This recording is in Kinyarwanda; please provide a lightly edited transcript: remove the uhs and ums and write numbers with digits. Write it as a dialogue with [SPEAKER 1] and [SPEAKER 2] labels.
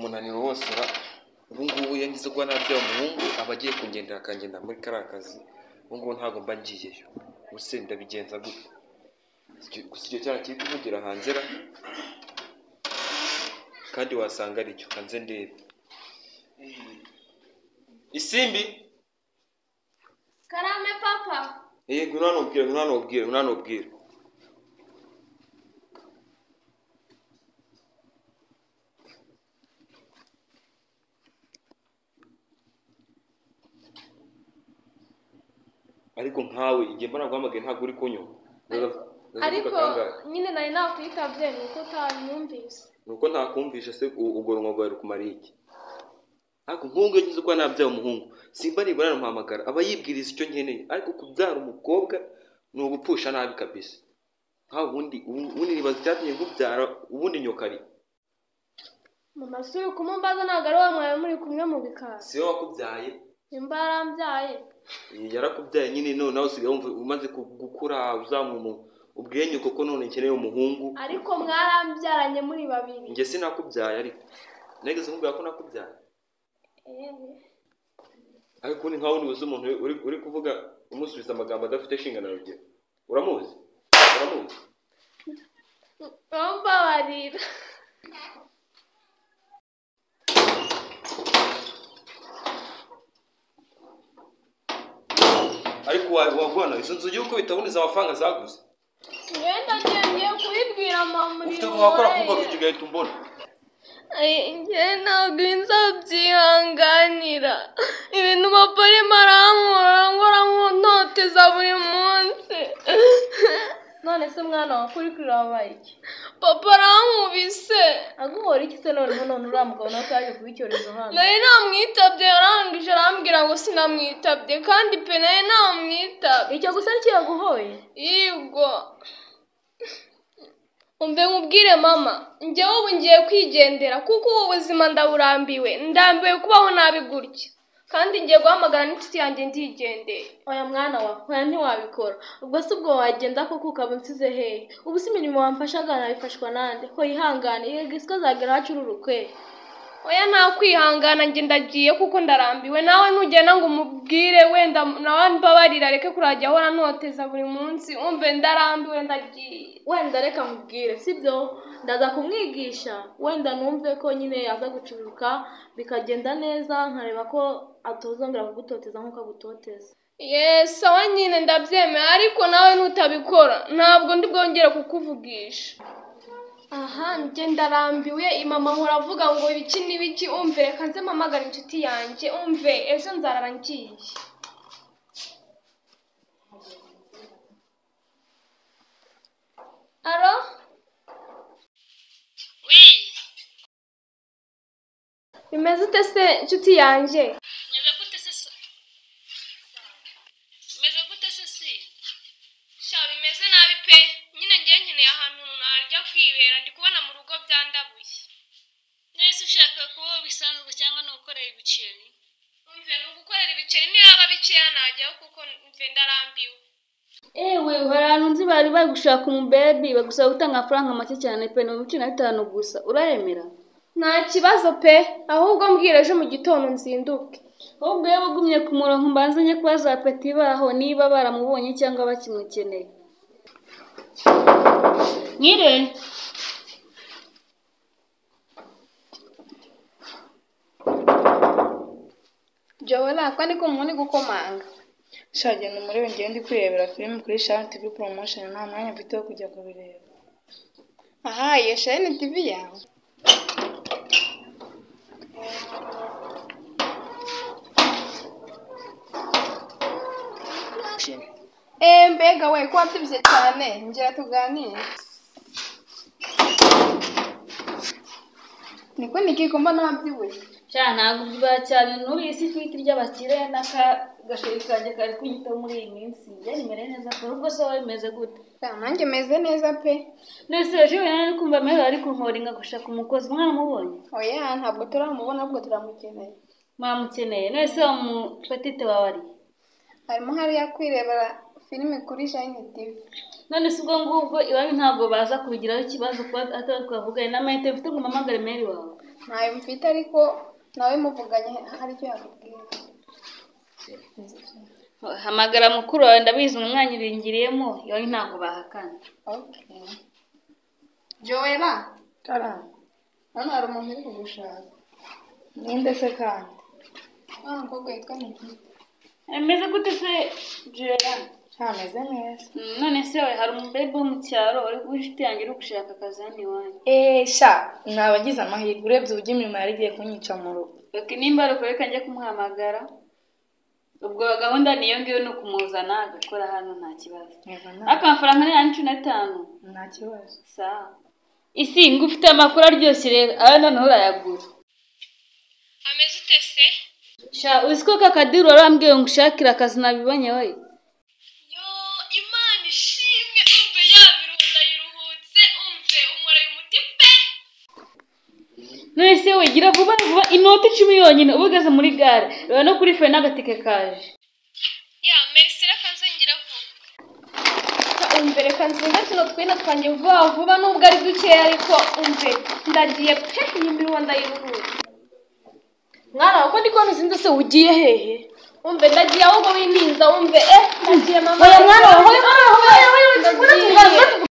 [SPEAKER 1] Umunaniro wose ubu ngubu iyo ngize kuba nabyaye umuhungu aba agiye kungendera akangenda muri kariya kazi, ubu ngubu ntabwo mba ngiyeyo. Ubuse ndabigenza gute? Gusa icyo cyana kiri kuvugira hanze ra, kandi wasanga aricyo, kanze ndebe. Isimbi?
[SPEAKER 2] Karame papa.
[SPEAKER 1] Ngwino hano ubwire, ngwino hano ubwire, ngwino hano ubwire. Ariko nkawe igihe mbona guhamagaye ntabwo uri kunyumva.
[SPEAKER 2] Ariko nyine nari nakwitabye nuko utanyumvise.
[SPEAKER 1] Nuko ntakumvishe se ubwo runwa rwawe rukumariye iki? Ariko nk'ubu iyo ngize uko nabyaye umuhungu simba nibura namuhamagara aba yibwiriza icyo nkeneye, ariko kubyara umukobwa ni ugupfusha nabi kabisa. Nkawe ubundi nibaza icyatumye nkubyara ubundi nyokari.
[SPEAKER 2] Mama si uri kumumbaza ntabwo ari wowe mwari muri kumwe mu bikari.
[SPEAKER 1] Si wowe wakubyaye?
[SPEAKER 2] Nimba yarambyaye.
[SPEAKER 1] Yarakubyaye nyine none nawe usigaye wumva umaze gukura uzamuka ubwenge kuko none nkeneye umuhungu.
[SPEAKER 2] Ariko mwarambyaranye muri babiri.
[SPEAKER 1] Njye sinakubyaye ariko nageze nkubwira ko nakubyaye. Ariko ni nkaho ubuze umuntu uri kuvuga umusubiza amagambo adafite inshingano rugero. Uramuzi? Uramuzi?
[SPEAKER 2] Mbabarira.
[SPEAKER 1] Ariko wagwana izo nzu yuko bitaboneza amafaranga zaguze.
[SPEAKER 2] Ngenda ngiye kubibwira mama.
[SPEAKER 1] Ufite wakora kumva ugahita umbona.
[SPEAKER 2] Njye ntabwo nzabyihanganira ibintu papa arimo arankora nkora nk'untoteza buri munsi.
[SPEAKER 3] None se mwana wawe kuri kurira wabaye iki?
[SPEAKER 2] Papa arankubise.
[SPEAKER 3] Aguhora iki se noneho none uriya mugabo nawe yaje kuba icyorezo hano?
[SPEAKER 2] Nari namwitabye yarangije arambwira ngo sinamwitabye kandi pe nari namwitabye.
[SPEAKER 3] Icyo gusa nicyo yaguhoye?
[SPEAKER 2] Yego. Umve nkubwire mama, njyewe ubu ngiye kwigendera kuko ubu buzima ndaburambiwe, ndambiwe kubaho nabi gutya. Kandi ngiye guhamagara n'inshuti yanjye ndigendeye.
[SPEAKER 3] Oya mwana wa, oya ntiwabikora. Ubwo se ubwo wagenda koko ukaba unsize hehe? Ubu se imirimo wamfashaga nabifashwa nande? Ko yihangane, yego isiko azagera aho acururukwe.
[SPEAKER 2] Oya nta kwihangana njye ndagiye kuko ndarambiwe. Nawe ntugenda ngo umubwire wenda nawe mbabarira areke kurajya ahora ntoteza buri munsi. Umve ndarambiwe ndagiye.
[SPEAKER 3] Wenda reka nkubwire sibyo, ndaza kumwigisha wenda numve ko nyine yaza gucururuka bikagenda neza, nkareba ko atazongera kugutoteza nk'uko agutoteza.
[SPEAKER 2] Yes, sawa nyine ndabyemera ariko nawe nutabikora ntabwo ndi bwongere kukuvugisha. Aha njye ndarambiwe, mama ahora avuga ngo ibiki n'ibiki. Umve reka nze mpamagare inshuti yanjye, umve ejo nzarara ngiye. Alo?
[SPEAKER 4] Oui.
[SPEAKER 2] Bimeze ute se inshuti yanjye?
[SPEAKER 4] Meze gute se? Meze gute se si?
[SPEAKER 2] Sha bimeze nabi pe. Nyine ngiye nkeneye ahantu narya kwibera, ndi kubona mu rugo byandabuye.
[SPEAKER 4] Nese ushaka kuba bisanzwe cyangwa no gukorera ibiceri?
[SPEAKER 2] Umve ni ugukorera ibiceri niyaba bikeya najyaho kuko mve ndarambiwe.
[SPEAKER 5] Ewe hari ahantu nzi bari bari gushaka umubebi bagusaba gutanga amafaranga make cyane pe, ni 15 gusa, urayemera?
[SPEAKER 2] Nta kibazo pe, ahubwo mbwira ejo mu gitondo nzinduke.
[SPEAKER 5] Ahubwo iyo ugumye ku murongo mbanze njye kubaza peti baho niba baramubonye cyangwa bakimukeneye. Mwire?
[SPEAKER 6] Joella ko niko umuntu uri gukomanga.
[SPEAKER 7] Sha genda umurebe ngewe ndi kwirebera filime kuri Shine TV promotion, nta mwanya mfite wo kujya kubireba.
[SPEAKER 6] Aha iyo Shine TV yawe. Mbega we ko wabyibushye cyane, ngira tuganire. Niko nikiko mbona wabyibushye.
[SPEAKER 5] Sha ntabwo ubyibuha cyane n'ubu isi ifite iry'abakire n'akagasheri kanjye kari kunyitaho muri iyi minsi. Njye nimere neza pe, ubwo se wowe bimeze gute?
[SPEAKER 6] Sha nanjye meze neza pe.
[SPEAKER 5] Nese ejo wenyine ari kumva amahoro ari kunkoringa gushaka umukozi, mwaramubonye?
[SPEAKER 6] Oya ntabwo turamubona ahubwo turamukeneye.
[SPEAKER 5] Mwamukeneye? Nese wa mupetite wawe ari?
[SPEAKER 6] Arimo hariya kwirebera Filime kuri Shine TV.
[SPEAKER 5] None se ubwo ngubwo iwanyu ntabwo baza kubigiraho ikibazo kuba atari twavuganye n'amayinite mfite ngo mpamagare meri wawe?
[SPEAKER 6] Ntayo mfite ariko nawe muvuganye hari icyo yakubwira.
[SPEAKER 5] Hamagara mukuru wawe, ndabizi umwanyiringiriyemo, iwanyu ntabwo bahakana.
[SPEAKER 6] Okay. Joella,
[SPEAKER 7] Karame.
[SPEAKER 6] Hano hari umuntu uri kugushaka.
[SPEAKER 7] Ninde se kandi?
[SPEAKER 6] Wa mukobwa witwa Nikita.
[SPEAKER 5] Ameze gute se Joella?
[SPEAKER 7] Ntameze neza.
[SPEAKER 5] None se we hari umubebe wo mu cyaro uri w'inshuti yanjye uri gushaka akazi hano iwanyu.
[SPEAKER 7] Sha, nabagize amahirwe urebye uburyo imirimo yari igiye kunyica mu rugo.
[SPEAKER 5] Ok, nimba ari ukuri reka njye kumuhamagara. Ubwo gahunda niyo ngiyo ni ukumuzana agakora hano nta kibazo.
[SPEAKER 7] Yego,
[SPEAKER 5] Ariko amafaranga ni ayandi 15.
[SPEAKER 7] Nta kibazo.
[SPEAKER 5] Sawa. Isi ngo ufite amakuru aryoshye rero, ayo noneho urayagura.
[SPEAKER 4] Ameze ute se?
[SPEAKER 5] Sha, uzi ko kakadiru wari wambwiye ngo ushakire akazi nabibonye we.
[SPEAKER 4] Yo, Imana ishimwe, umve ya miruho ndayiruhutse, umve unkoreye umuti pe.
[SPEAKER 5] None se we gira vuba vuba inoti 10 yonyine uba ugeze muri gare, reba no kuri feri n'agatike kaje.
[SPEAKER 4] Ya, merci reka nze ngira vuba.
[SPEAKER 2] Umve reka nzinga tuno twina twanjye vuba vuba nubwo ari dukeya ariko umve ndagiye pe, iyi miruho ndayiruhutse.
[SPEAKER 3] Mwana uko ndi kubona uzinze se ugiye hehe?
[SPEAKER 2] Umve ndagiye ahubwo wintinza, umve ndagiye mama.
[SPEAKER 3] Oya mwana, oya mwana, oya, oya, oya,
[SPEAKER 2] Ndagiye.